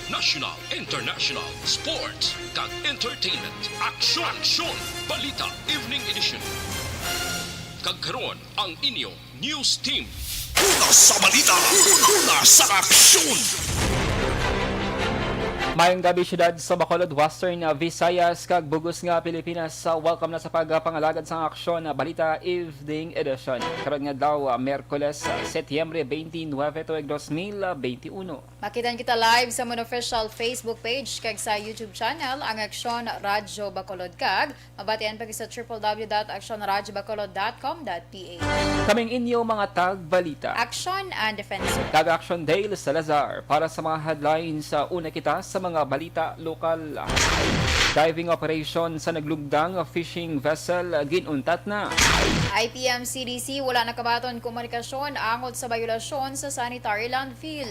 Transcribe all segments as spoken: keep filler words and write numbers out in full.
National, international, sports, kag entertainment. Aksyon! Aksyon! Balita Evening Edition. Kag karon, ang inyo news team. Una sa balita, una sa aksyon. Mayong gabi, siyudad sa Bacolod, Western Visayas, kag bug-os nga Pilipinas. Welcome na sa pagpangalagad sang Aksyon Balita Evening Edition. Karon nga adlaw, Miyerkules, Setyembre twenty-nine, tuig dos mil twenty-one. Makitan kita live sa amon official Facebook page kag sa YouTube channel, ang Aksyon Radyo Bacolod, kag mabatian pa kita sa triple W dot aksyon radyo bacolod dot com dot P H. Kaming inyo mga tagbalita. Action and Defense. Kag Action Dale Salazar para sa mga headlines. Sa una kita sa mga balita lokal. Diving operation sa naglugdang fishing vessel ginuntat na. I P M C D C, wala nakabaton komunikasyon angot sa bayolasyon sa sanitary landfill.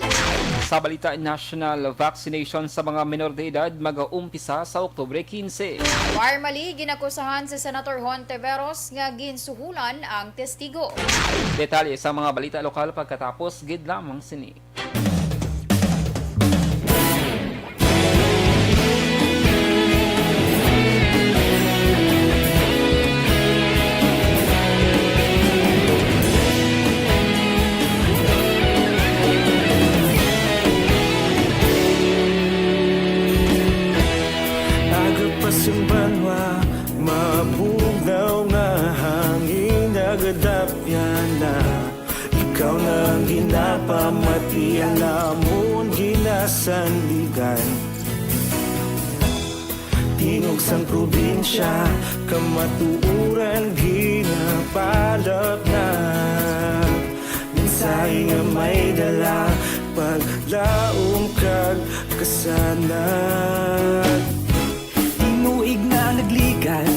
Sa balita national, vaccination sa mga menor de edad mag-aumpisa sa Oktubre quince. Formally ginakusahan si Senator Hontiveros nga ginsuhulan ang testigo. Detalye sa mga balita lokal pagkatapos gid lamang sini. Aga pa sing banwa, mabugnaw nga hangin nagadapyan na. Ikaw na ang ginapamati, ang amon ginasandigan. Tingog sang probinsya, kamatuoran ginapalapnap. Mensahe nga may dala, paglaom kag kasanag. Tinuig na nagligan,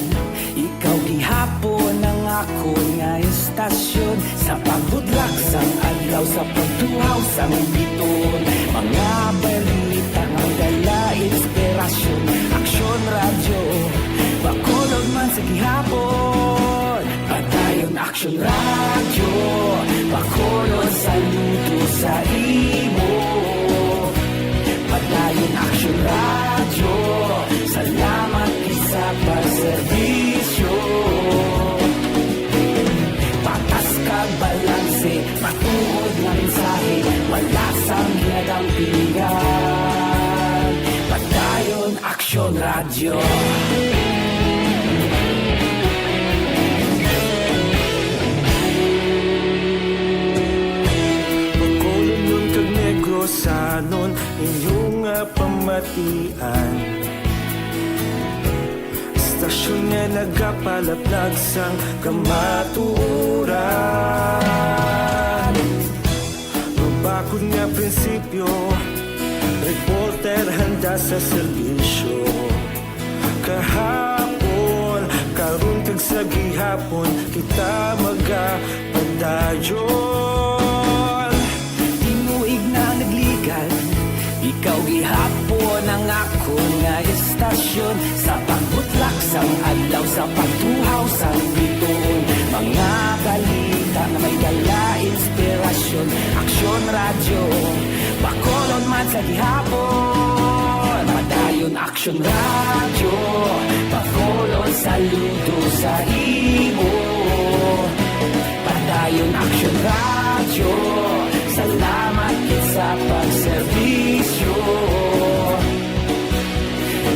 ikaw gihapon ang akon nga estasyon. Sa pagbudlak sang adlaw, sa pagtuhaw sang bituon, mga balita nga dala inspirasyon. Aksyon Radyo Bacolod man sa gihapon. Padayon Aksyon Radyo Bacolod, saludo sa imo. Padayon Aksyon Radyo, salamat gid sa pagserbisyo. Patas kag balanse, matuod nga mensahe, wala sang ginadampigan. Padayon Aksyon Radyo. Bacolodnon kag Negrosanon, inyo nga pamatian. Estasyon nga nagapalaplag sang kamatuoran. Mabakod nga prinsipyo, reporter handa sa serbisyo. Kahapon, karon, kag sa gihapon, kita magapadayon. Tinuig na nagligan, ikaw gihapon ang akon nga estasyon. Sa pagbutlak sang adlaw, sa pagtuhaw sang bituon, mga balita nga may dala inspirasyon. Aksyon Radyo Bacolod man sa gihapon. Padayon Aksyon Radyo Bacolod, saludo sa imo. Padayon Aksyon Radyo, salamat gid sa pagserbisyo.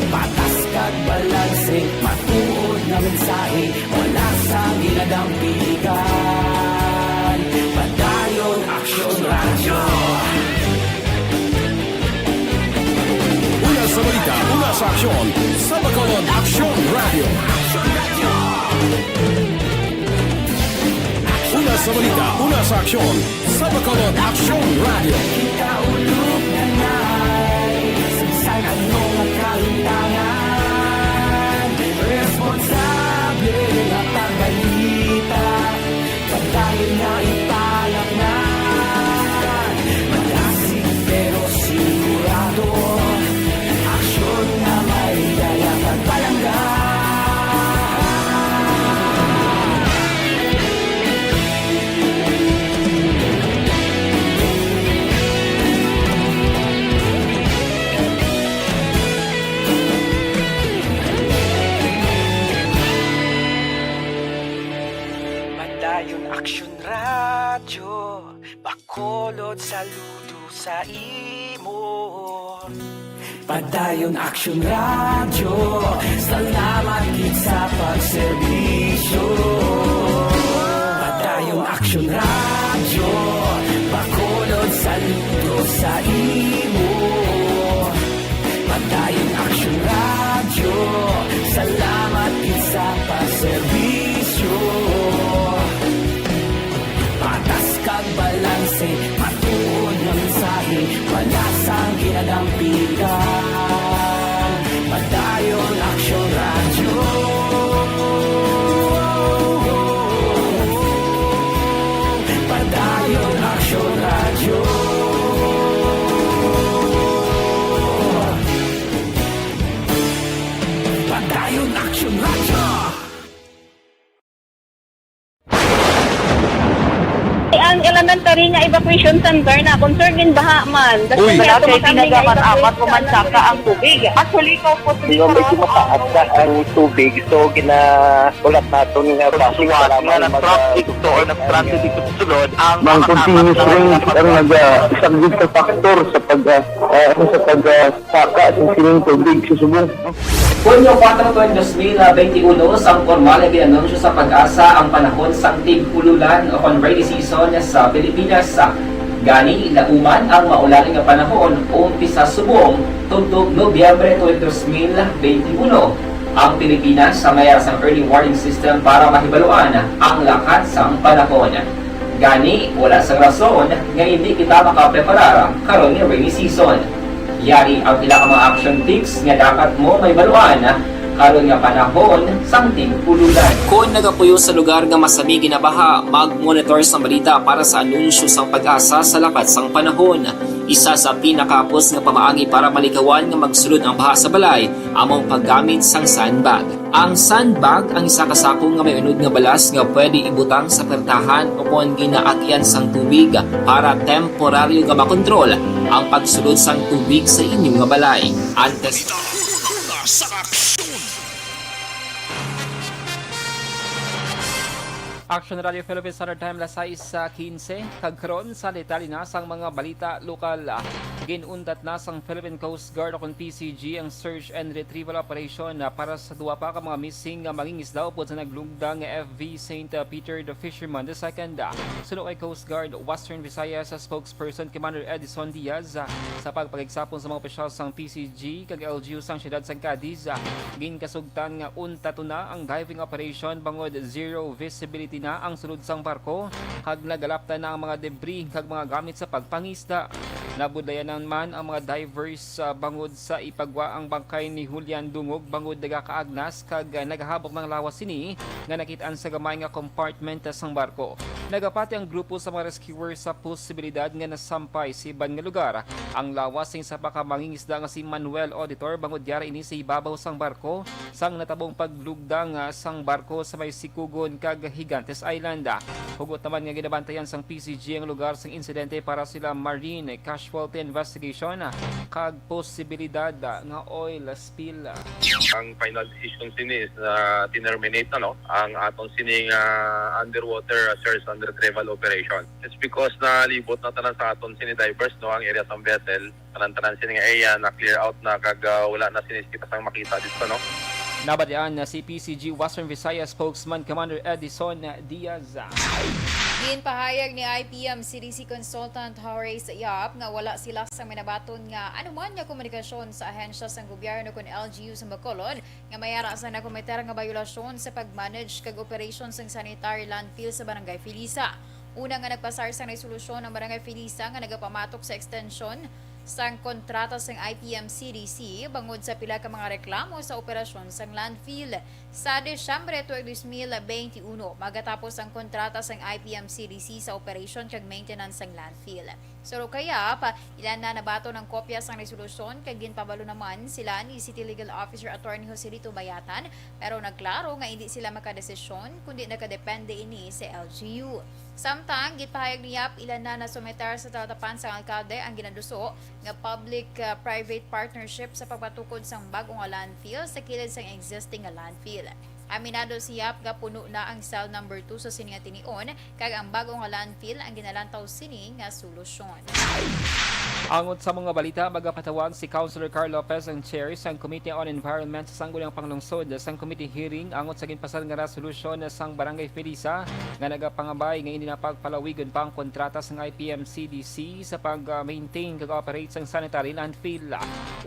Patas kag balanse, matuod nga mensahe, wala sang ginadampigan. Padayon Aksyon Radyo. Una sa balita, una sa aksyon, sa Bacolod Aksyon Radyo. Una sa balita, una sa aksyon, sa Bacolod Aksyon Radyo. Kita ulog na na'y sa bisan ano nga kahimtangan. Responsable nga pagbalita, padayon nga ipalapngan. Madasig pero sigurado, aksyon nga may dala kag palangga. Saludo sa imo. Padayon Action Radio, salamat gid sa pagserbisyo. Padayon Action Radio, Bacolod, saludo sa imo. Padayon Action Radio, salamat gid sa pagserbisyo. Patas kag balanse, matuod nga mensahe, wala sang ginadampigan. Padayon Action Radio. Padayon Action Radio. Padayon Action Radio. Ang elementary nga evacuation center na concern gid baha man. Uy. Wala kay ginagamat-amat o mansaka ang tubig. Actually, ikaw po, medyo mataas na ang tubig. So, gina-, ulat naton nga base sa lamang na mag-, traffic to or nag-transit dito sa sulod ang mga continuous rain ang nag-, ah, isang big factor sa pag, ah, ah, ano, sa pag, ah, saka sa sining tubig sa subong. Hunyo kuwatro, dos mil benti uno, sang pormal nga gin-anunsyo sa PAGASA ang panahon sang tig-ululan o kon rainy season sa Pilipinas. Gani, nauman ang maulanin nga panahon umpisa subong tubtob Nobyembre twenty, dos mil benti uno. Ang Pilipinas may ara sang early warning system para mahibaluan ang lakat sang panahon. Gani, wala sang rason nga indi kita makapreparar karon nga rainy season. Yari ang pila ka mga action tips nga dapat mo mahibaluan karon nga panahon sang tig-ululan. Kon nagapuyo sa lugar nga masami ginabaha, mag-monitor sang balita para sa anunsyo sang PAGASA sa lakat sang panahon. Isa sa pinakahapos nga pamaagi para malikawan nga magsulod ang baha sa balay amo ang paggamit sang sandbag. Ang sandbag ang isa ka sako nga may unod nga balas nga pwede ibutang sa pertahan o kon ginaagyan sang tubig para temporaryo nga makontrol ang pagsulod sang tubig sa inyo nga balay. Antes Balita Una sa Aksyon. Action Radio Philippines Standard Time, alas sais quince. Kag karon, sa detalye na sang mga balita lokal. Gin-untat na sang Philippine Coast Guard o kon P C G ang search and retrieval operation na para sa duha pa ka mga missing nga mangingisda upod sa naglugda nga F V Saint Peter the Fisherman the Second. Suno kay Coast Guard Western Visayas spokesperson Commander Edison Diaz, sa pagpakigsapon sa mga opisyal sang P C G kag L G U sang siyudad sang Cadiz, ginkasugtan nga untaton na ang diving operation bangod zero visibility na ang sulod sang barko kag nagalaptan na ang mga debris kag mga gamit sa pagpangisda. Nabudlayan naman ang mga divers, ah, bangod sa ipagwa ang bangkay ni Julian Dungog bangod nagakaagnas kag, ah, nagahabok ng lawas sini nga nakit-an sa gamay nga compartment sang barko. Nagapati ang grupo sa mga rescuer sa posibilidad nga nasampay sa iban nga lugar ang lawas sing isa pa ka mangingisda nga si Manuel Auditor bangod yara ini sa ibabaw sang barko sang natabong paglugdang, ah, sang barko sa may Sikugon kag Gigantes Island. Hugot naman nga ginabantayan sang P C G ang lugar sang insidente para sila marine casualty investigation, ah, kag posibilidad, ah, nga oil spill. Ang final decision sini is na tinerminate na, no, ang aton sining, ah, underwater search and retrieval operation. It's because nalibot na tanan sa aton sini divers, no, ang area sang vessel. Tanan-tanan sini nga area na clear out na kag, ah, wala na sini kita sang makita dito, no. Nabatian na si P C G Western Visayas spokesman Commander Edison Diaz. Ginpahayag ni I P M C D C Consultant Horace Yap nga wala sila sa may nabaton nga anuman nga komunikasyon sa ahensya sang gobyerno kon L G U sa Bacolod nga may ara sa nakometer nga bayolasyon sa pag-manage kag operasyon sang sanitary landfill sa Barangay Felisa. Una nga nagpasar sang resolusyon ang Barangay Felisa nga nagapamatok sa extension sang kontrata sang I P M C D C bangod sa pila ka mga reklamo sa operasyon sang landfill. Sa Disyembre twenty twenty-one, magatapos ang kontrata sang I P M C D C sa operasyon kag maintenance sang landfill. Suno kay Yap, ila na nabaton ang kopya sang resolusyon kag ginpabalo naman sila ni City Legal Officer Attorney Joselito Bayatan, pero nagklaro nga indi sila makadesisyon kundi nakadepende ini sa L G U. Samtang, ginpahayag ni Yap, ila na nasumeter sa talatapan sang alkalde ang ginaduso nga public, ah, private partnership sa pagpatukod sang bag-o nga landfill sa kilid sang existing nga landfill. Aminado si Yap nga puno na ang cell number two sa sini nga tinion, kag ang bag-o nga landfill ang ginalantaw sini nga solusyon. Angot sa mga balita, magapatawag si Councilor Carl Lopez, ang chair sang Committee on Environment, sa Sangguniang Panglungsod sang committee hearing angot sa ginpasar nga resolusyon sang Barangay Felisa nga nagapangabay nga indi na pagpalawigon pa ang kontrata sang I P M C D C sa pag-maintain kag operate sang sanitary landfill.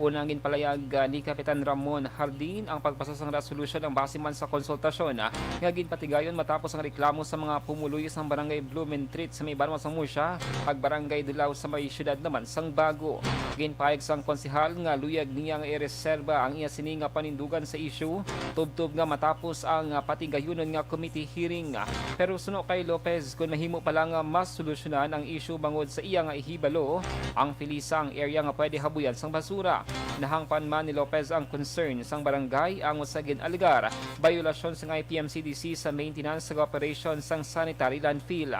Una, ang ginpalayag, ah, ni Kapitan Ramon Hardin ang pagpasa sang resolusyon ang base man sa konsultasyon, ah, nga ginpatigayon matapos ang reklamo sa mga pumuluyo sang Barangay Blumentritt sa may banwa sang Murcia kag Barangay Dulao sa may siyudad naman sang Bago. Ginpahayag sang konsehal nga luyag niya nga ireserba ang iya sini nga panindugan sa isyu tubtob nga matapos ang, ah, patigayunon nga committee hearing. Pero suno kay Lopez, kon mahimo pa lang nga mas solusyonan ang isyu bangod sa iya nga ihibalo, ang Felisa ang area nga pwede habuyan sang basura. Nahangpan man ni Lopez ang concern sang barangay angot sa gin-alegar biolasyon sang I P M C D C sa maintenance sa operation sang sanitary landfill.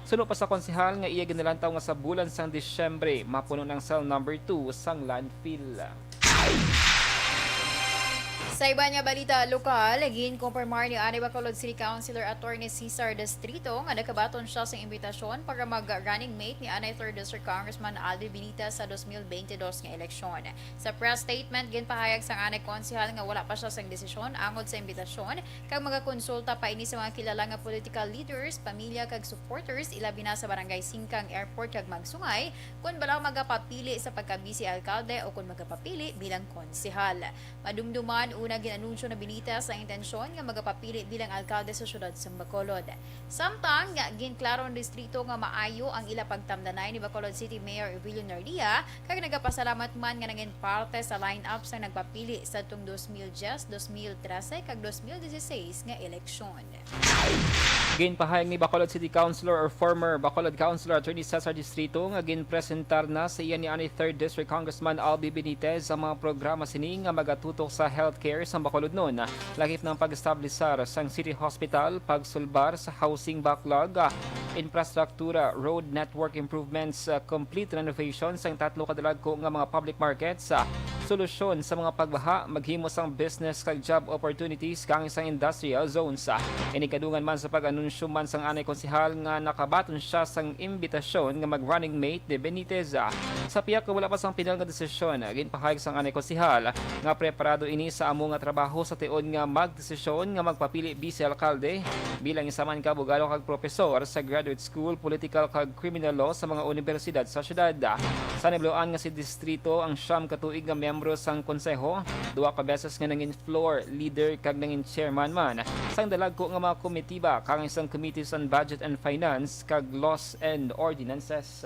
Suno pa sa konsehal nga iya ginalantaw nga sa bulan sang Disyembre, mapuno na ang cell number two sang landfill. Sa iban nga balita lokal, ginkumpirmar ni anay Bacolod City Councilor Attorney Cesar Destrito nga nakabaton siya sa imbitasyon para mag-running mate ni anay Third District Congressman Alvin Benitez sa dos mil bente dos nga eleksyon. Sa press statement, ginpahayag sang anay konsehal nga wala pa siya sang desisyon angot sa imbitasyon, kag magakonsulta pa ini sa mga kilala nga political leaders, pamilya, kag supporters, ilabi na sa Barangay Singkang, Airport, kag Magsungay, kon bala magapapili sa pagka-vice alkalde o kon magapapili bilang konsehal. Madumduman, una gin-anunsyo na Benitez ang intensyon nga magapapili bilang alkalde sa siyudad sang Bacolod. Samtang, ginklaro ng distrito nga maayo ang ila pagtamdanay ni Bacolod City Mayor Evelio Nardia, kag nagapasalamat man nga nangin parte sa lineup sang nagpapili sadtong dos mil diyes, dos mil trese, kag dos mil dieciséis nga eleksyon. Ginpahayag ni Bacolod City Councilor or former Bacolod Councilor Attorney Cesar Distrito nga ginpresentar na sa iya ni anay Third District Congressman Albi Benitez ang mga programa sini nga magatutok sa healthcare sa Bacolodnon, lakip ng pag-establisar sang City Hospital, pagsulbar sa housing backlog, ah, infrastruktura, road network improvements, ah, complete renovation sang tatlo ka dalagko nga mga public markets, ah, solusyon sa mga pagbaha, maghimo sang business kag job opportunities kang sang industrial zones. Ini kadungan man sa pag-anunsyo man sang anay konsehal nga nakabaton siya sang imbitasyon nga mag-running mate ni Benitez. Sa pihak nga wala pa sang pinal nga desisyon, ginpahayag sang anay konsehal nga preparado ini sa amo nga trabaho sa tion nga magdesisyon nga magpapili vice alkalde bilang isa man ka abogado kag propesor sa graduate school, political kag criminal law sa mga unibersidad sa syudad. Sa nabaloan nga si Distrito ang siyam ka tuig nga miyembro sang konseho, duha ka beses nga nangin floor leader kag nangin chairman man sang dalagko nga mga komitiba, kang sang Committees on Budget and Finance kag Laws and Ordinances.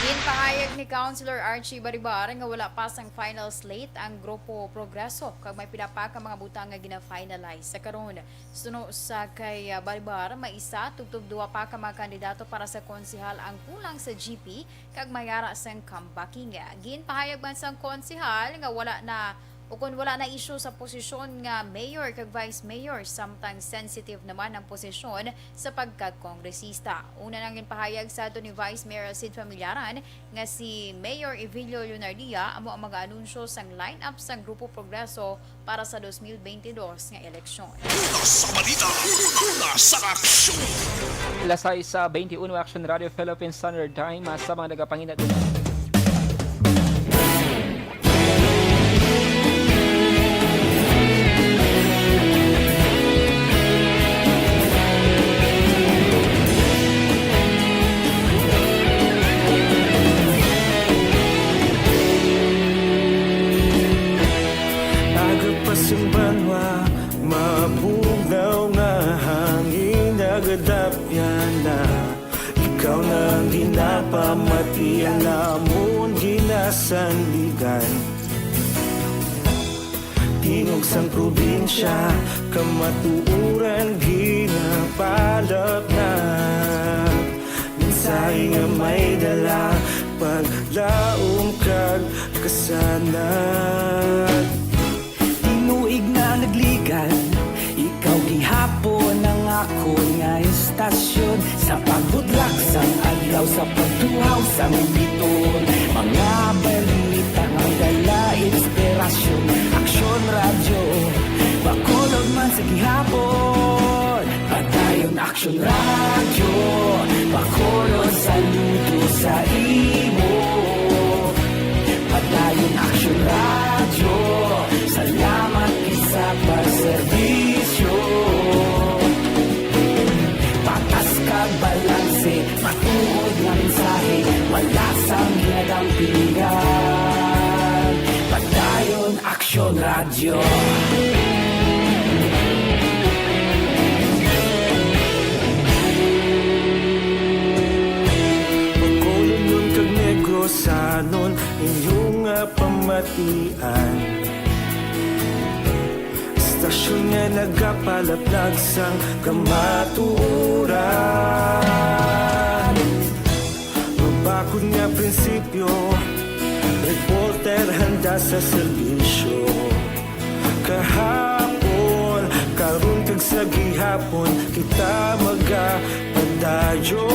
Ginpahayag ni Councilor Archie Baribar nga wala pa sang final slate ang Grupo Progreso kag may pila pa ka mga butang nga gina-finalize sa karon. Suno sa kay, ah, Baribar, may isa tubtob duha pa ka mga kandidato para sa konsehal ang kulang sa G P kag may ara sang comebacking. Ginpahayag man sang konsehal nga wala na, o kon wala na isyu sa posisyon nga mayor kag vice mayor, samtang sensitive naman ang posisyon sa pagkakongresista. Una nang ginpahayag sa ni Vice Mayor Sid Familiaran nga si Mayor Evilio Leonardia amo ang mag-anunsyo sang lineup sang Grupo Progreso para sa dos mil bente dos nga eleksyon. Una sa balita, una sa aksyon. Alas sais bente uno, Action Radio Philippines Standard Time, ah, sa mga nagapangina din. Aga pa sang banwa, mabugnaw nga hangin, nagadapyan na. Ikaw na ang ginapamati, ang amon ginasandigan. Tingog sang probinsya, kamatuoran ginapalapnag. Mensahe nga may dala, paglaom kag kasanag. Tinuig na nagligan, ikaw gihapon ang akon nga istasyon. Sa pagbudlak sang adlaw, sa pagtuhaw sang bituon, mga balita nga dala inspirasyon. Aksyon Radyo, Bacolod man sa gihapon. Aksyon Radyo, Bacolod, saludo sa imo. Padayon Aksyon Radyo, salamat gid sa pagserbisyo. Patas kag balanse, matuod nga mensahe, wala sang ginadampingan. Padayon Aksyon Radyo. Bacolodnon kag Negrosanon, inyo nga pamatian. Estasyon nga nagapalaplag sang kamatuoran. Mabakod nga prinsipyo, reporter handa sa serbisyo. Kahapon, karon kag sa gihapon, kita magapadayon.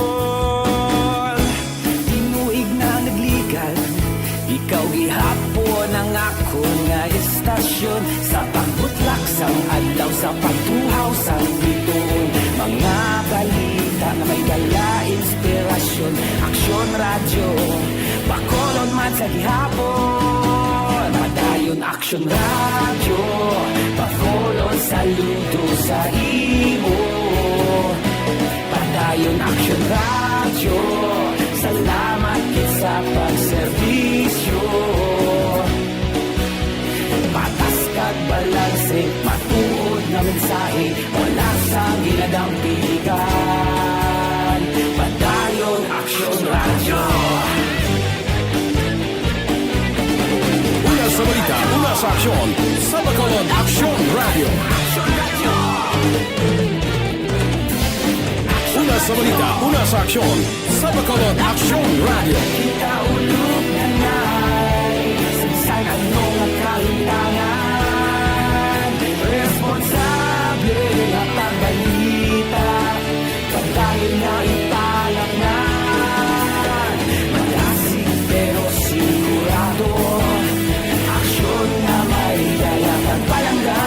Tinuig na nagligad, ikaw gihapon ang akon nga estasyon. Sa pagbutlak sang adlaw, sa pagtuhaw sang bituon, mga balita nga may dala inspirasyon. Aksyon Radyo, Bacolod man sa gihapon. Padayon Aksyon Radyo, Bacolod, saludo sa imo. Padayon Aksyon Radyo, salamat gid sa pagserbisyo. Patas kag balanse, matuod nga mensahe, wala sang ginadampigan. Padayon Aksyon Radyo. Una sa balita, una sa aksyon, sa Bacolod Aksyon Radyo. Una sa balita, una sa aksyon, sa Bacolod Aksyon Radyo. Kita ulog na nai, sa bisan ano nga kahitangan, responsable nga pagbalita. Padayon nga ipalatnan, malasig pero sigurado, aksyon nga may dala kag palangga.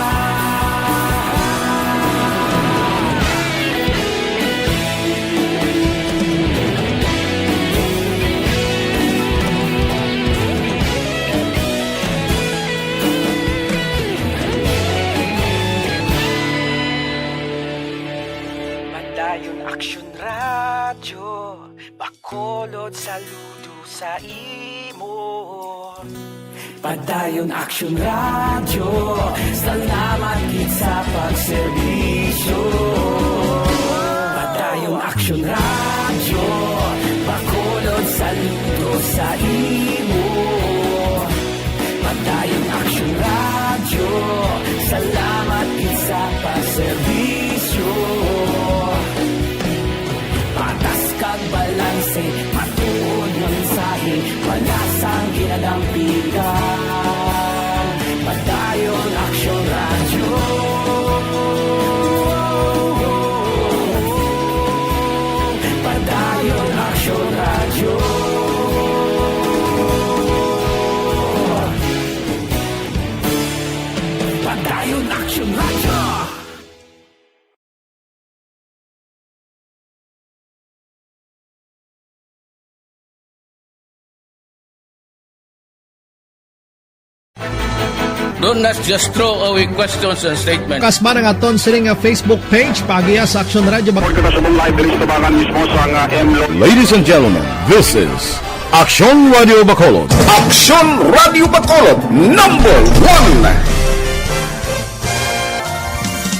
Padayon Aksyon Radyo, Bacolod, saludo sa imo. Padayon Aksyon Radyo, salamat gid sa pagserbisyo. Padayon Aksyon Radyo, Bacolod, saludo sa imo. Padayon Aksyon Radyo, salamat gid sa pagserbisyo. Patas kag balanse, matuod nga mensahe, wala sang ginadampigan. Padayon Aksyon Radyo. Padayon Aksyon Radyo. Padayon Aksyon Radyo. Do not just throw away questions and statements. Kasma ang aton sini nga Facebook page, paagiha sa Aksyon Radyo Bac- Report kita sa buong live diri sa tubangan mismo sa nga M Lo- Ladies and gentlemen, this is Aksyon Radyo Bacolod. Aksyon Radyo Bacolod, number one.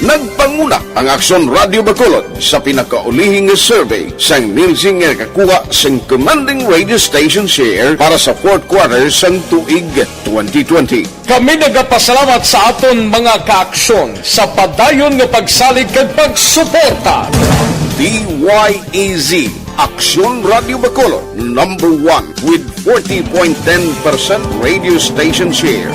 Nagpanguna ang Aksyon Radyo Bacolod sa pinakaulihi nga survey sang Nielsen nga nakakuha sang commanding radio station share para sa fourth quarter sang tuig twenty twenty. Kami nagapasalamat sa aton mga kaaksyon sa padayon nga pagsalig kag pagsuporta. D Y E Z, Aksyon Radyo Bacolod, number one with forty point ten percent radio station share.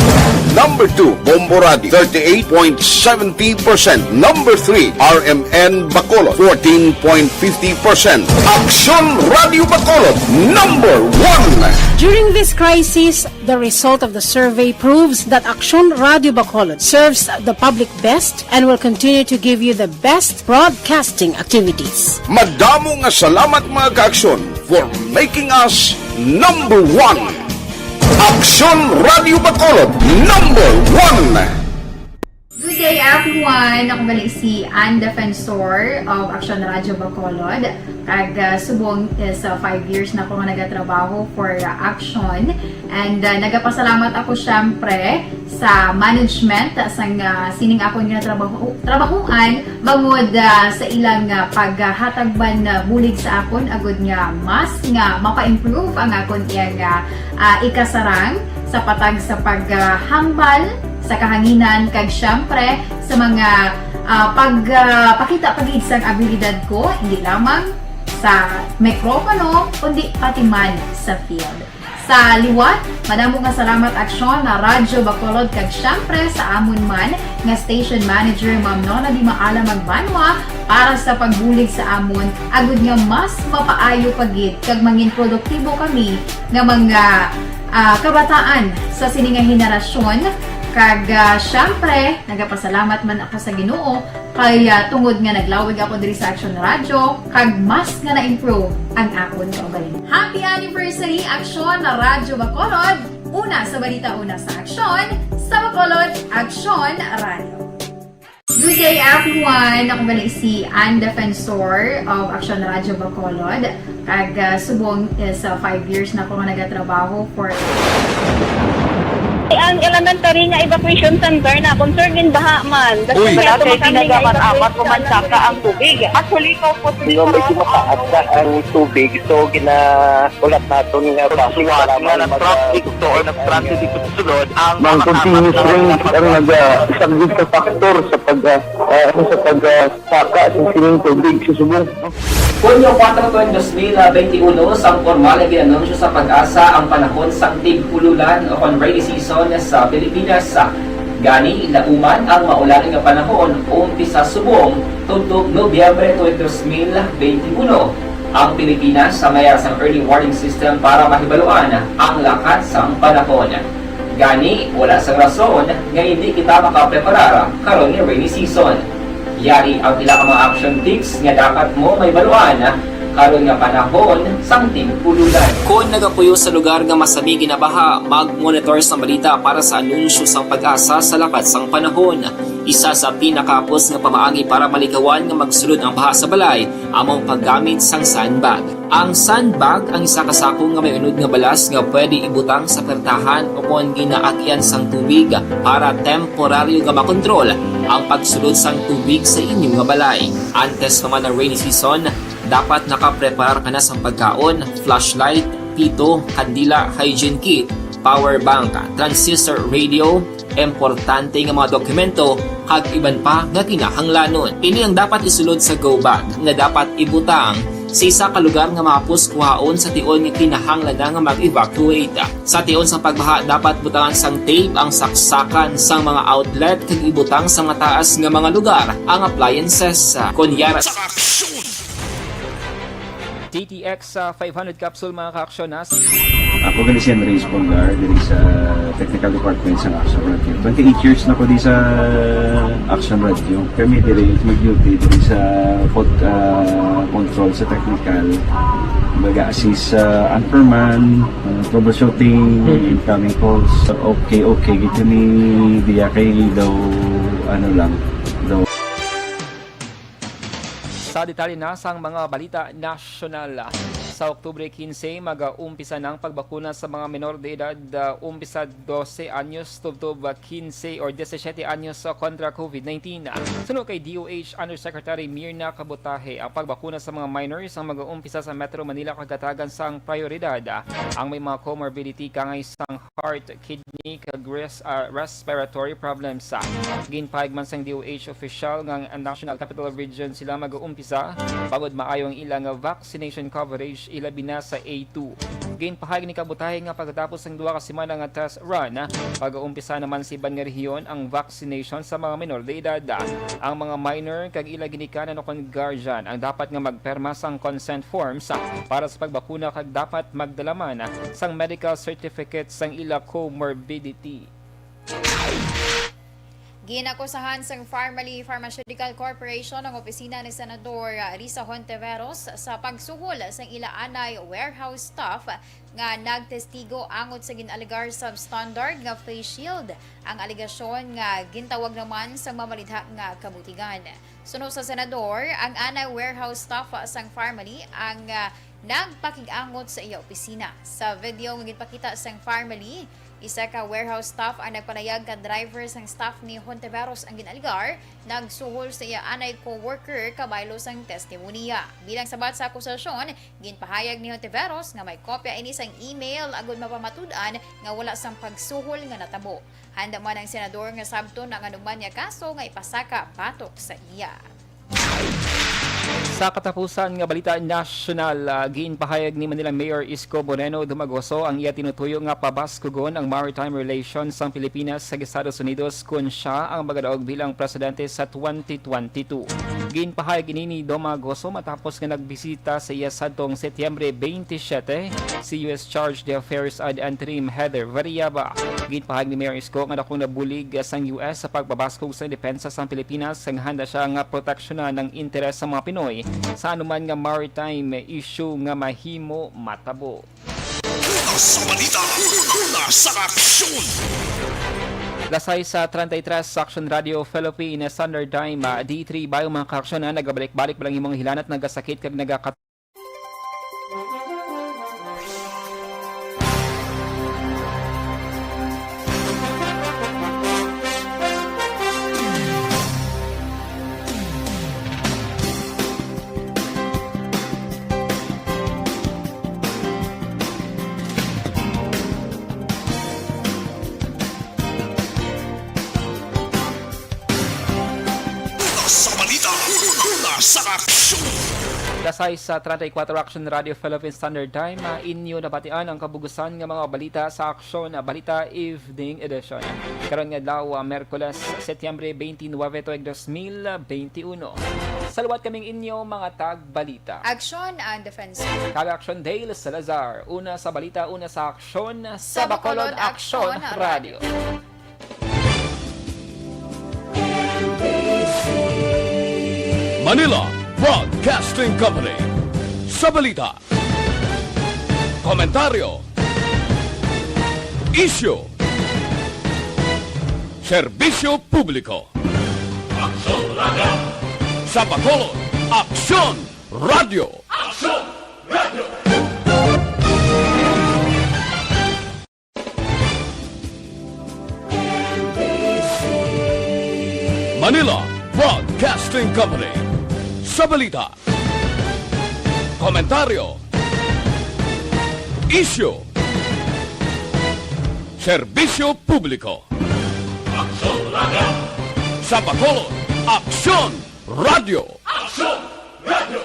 Number two, Bombo Radio, thirty-eight point seventy percent. Number three, R M N Bacolod, fourteen point fifty percent. Aksyon Radio Bacolod, number one. During this crisis, the result of the survey proves that Aksyon Radio Bacolod serves the public best and will continue to give you the best broadcasting activities. Madamo nga salamat, mga kaaksyon, for making us number one. Aksyon Radio Bacolod, number one. Good day, everyone! Ako gali si Ann Defensor of Aksyon Radio Bacolod. Kag, ah, subong is, ah, five years na ako nga nagatrabaho for, ah, Aksyon. And, ah, nagapasalamat ako, syempre, sa management, ah, sang, ah, sining akon nga trabaho, trabahuan, bangod, ah, sa ilang, ah, paghatag man, ah, bulig sa akon, agud nga mas nga mapa-improve ang akon iyang, ah, ah, ikasarang sa patag sa paghambal sa kahanginan, kag, syempre, sa mga, ah, pag, ah, pakita pa gid sang abilidad ko, hindi lamang sa mikropono, kundi pati man sa field. Sa liwat, madamo nga salamat, Aksyon na Radyo Bacolod, kag, syempre, sa amon man nga station manager, Ma'am Nona Di Maala Magbanwa, para sa pagbulig sa amon, agud nga mas mapaayo pa gid kag mangin produktibo kami nga mga, ah, kabataan sa sini nga henerasyon. Kag, ah, syempre, nagapasalamat man ako sa Ginoo kay, ah, tungod nga naglawig ako diri sa Aksyon Radyo, kag mas nga na-improve ang akon kaugalingon. Happy anniversary, Aksyon na Radyo Bacolod! Una sa balita, una sa aksyon, sa Bacolod, Aksyon Radyo. Good day, everyone! Ako gali si Ann Defensor of Aksyon Radyo Bacolod. Kag, ah, subong is, ah, five years na ako nga nagatrabaho for Ang elementary nga evacuation center na concern din baha man. Uy! Wala kay ginagamat-amat, umansaka ang tubig. Actually, ikaw po, medyo mataas na ang tubig. So, ginaulat naton nga basi nga nag-traffic to or nag-transit dito sa sulod ang mga continuous rains ang nagasaglit sa faktor sa pag, ah, ah, ano, sa pag, ah, saka sa sining tubig sa subong. Hunyo kuwatro, dos mil benti uno, sang pormal nga gin-anunsyo sa PAGASA ang panahon sang tig-ululan o kon rainy season sa Pilipinas. Gani, lauman ang maulan nga panahon, umpisa subong tubtob Nobyembre twenty, dos mil benti uno. Ang Pilipinas sa mayar sang early warning system para mahibaluan ang lakat sang panahon. Gani, wala sang rason nga hindi kita makapreparar karon nga rainy season. Yari ang pila ka mga action tips nga dapat mo mahibaluan karon nga panahon sang tig-ululan. Kon nagapuyo sa lugar nga masami ginabaha, mag-monitor sang balita para sa anunsyo sang PAGASA sa lakat sang panahon. Isa sa pinakahapos nga pamaagi para malikawan nga magsulod ang baha sa balay amo ang paggamit sang sandbag. Ang sandbag ang isa ka sako nga may unod nga balas nga pwede ibutang sa pertahan o kon ginaagian sang tubig para temporaryo nga makontrol ang pagsulod sang tubig sa inyo nga balay. Antes pa man ang rainy season, dapat nakapreparar ka na sang pagkaon, flashlight, pito, kandila, hygiene kit, power bank, transistor radio, importante nga mga dokumento, kag iban pa nga kinahanglanon. Ini ang dapat isulod sa go bag nga dapat ibutang sa isa ka lugar nga mahapos kuhaon sa tion nga kinahanglan na nga mag-evacuate. Sa tion sa pagbaha, dapat butangan sang tape ang saksakan sang mga outlet kag ibutang sa mataas nga mga lugar ang appliances. Kon yara Sa aksyon! D T X sa five hundred capsule, mga kaaksyonas. Ako gali si Andres Polgar, diri sa Technical Department sa Action Radio. Twenty-eight years na ko di sa Action Radio. Kami diri mag-duty diri sa pod-, ah, control sa technical. Baga assist sa anchorman, ah, troubleshooting, incoming calls. Okay, okay, gid kami diya kay daw, ano lang, daw. Sa detalye na sang mga balita nasyonal, sa Oktubre quince, mag-uumpisa na ang pagbakuna sa mga menor de edad, ah, umpisa dose anyos tubtob, ah, quince or disisiete anyos, ah, kontra COVID nineteen. Suno kay D O H Undersecretary Mirna Kabutahe, ang pagbakuna sa mga minors ang mag-uumpisa sa Metro Manila kag gatagan sang prioridad ang may mga comorbidity, kangay sang heart, kidney, kag res-, ah, respiratory problems. Ginpahayag man sang D O H official nga ang National Capital Region sila mag-uumpisa, bangod maayo ang ilang vaccination coverage, ilabi na sa A two. Ginpahayag ni Kabutahe nga pagkatapos sang duha ka semana nga test run, pag-uumpisa naman sa iban nga rehiyon ang vaccination sa mga menor de edad. Ang mga minor kag ila ginikanan ukon guardian ang dapat nga magperma sang consent forms para sa pagbakuna kag dapat magdala man sang medical certificate sang ila comorbidity. Ginakusahan sang Farmally Pharmaceutical Corporation ang opisina ni Senador Risa Hontiveros sa pagsuhol sang ila anay warehouse staff nga nagtestigo angot sa gin-alegar substandard nga face shield, ang alegasyon nga gintawag naman sang mamalidha nga kabutigan. Suno sa senador, ang anay warehouse staff sang Farmally ang, ah, nagpakig-angot sa iya opisina. Sa video nga ginpakita sang Farmally, isa ka warehouse staff ang nagpanayag nga driver sang staff ni Hontiveros ang gin-alegar nagsuhol sa iya anay co-worker kabaylo sang testimonya. Bilang sabat sa akusasyon, ginpahayag ni Hontiveros nga may kopya ini sang email agud mapamatud-an nga wala sang pagsuhol nga natabo. Handa man ang senador nga sabton ang anuman nga kaso nga ipasaka batok sa iya. Sa katapusan nga balita nasyonal, ah, ginpahayag ni Manila Mayor Isko Moreno Dumagoso ang iya tinutuyo nga pabaskugon ang maritime relations sang Pilipinas sa Estados Unidos kon siya ang magadaog bilang presidente sa twenty twenty-two. Ginpahayag ini ni Dumagoso matapos nga nagbisita sa iya sadtong Setyembre twenty-seven si U S Charge d'Affaires ad interim Heather Variaba. Ginpahayag ni Mayor Isko nga dakong nabulig sang U S sa pagpabaskog sa depensa sang Pilipinas, kag handa siya nga proteksyonan ang interes sa mga Pinoy sa anuman nga maritime issue nga mahimo matabo. Una sa balita, una sa aksyon. Alas sais treinta y tres sa Aksyon Radio Philippine Standard Time, ah, D three Bayo, mga kaaksyon, ah, nagabalik-balik pa lang imong hilanat, nagasakit kag nagakat- Una sa balita, una sa aksyon. Alas sais treinta y cuatro, Aksyon Radio Philippine Standard Time, ah, inyo nabatian ang kabugusan nga mga balita sa Aksyon, ah, Balita Evening Edition. Karon nga adlaw, ah, Miyerkules, Setyembre twenty-nine, tuig dos mil twenty-uno. Sa liwat kaming inyo mga tagbalita. Aksyon and Defense. Kag Aksyon Dale Salazar. Una sa balita, una sa aksyon, sa Bacolod Aksyon Radio. Manila Broadcasting Company. Sa balita, komentaryo, isyu, serbisyo publiko. Aksyon Radio. Sa Bacolod, Aksyon Radio. Aksyon Radio. Manila Broadcasting Company. Sa balita, komentaryo, isyu, serbisyo publiko. Aksyon Radio. Sa Bacolod, Aksyon Radio. Aksyon Radio.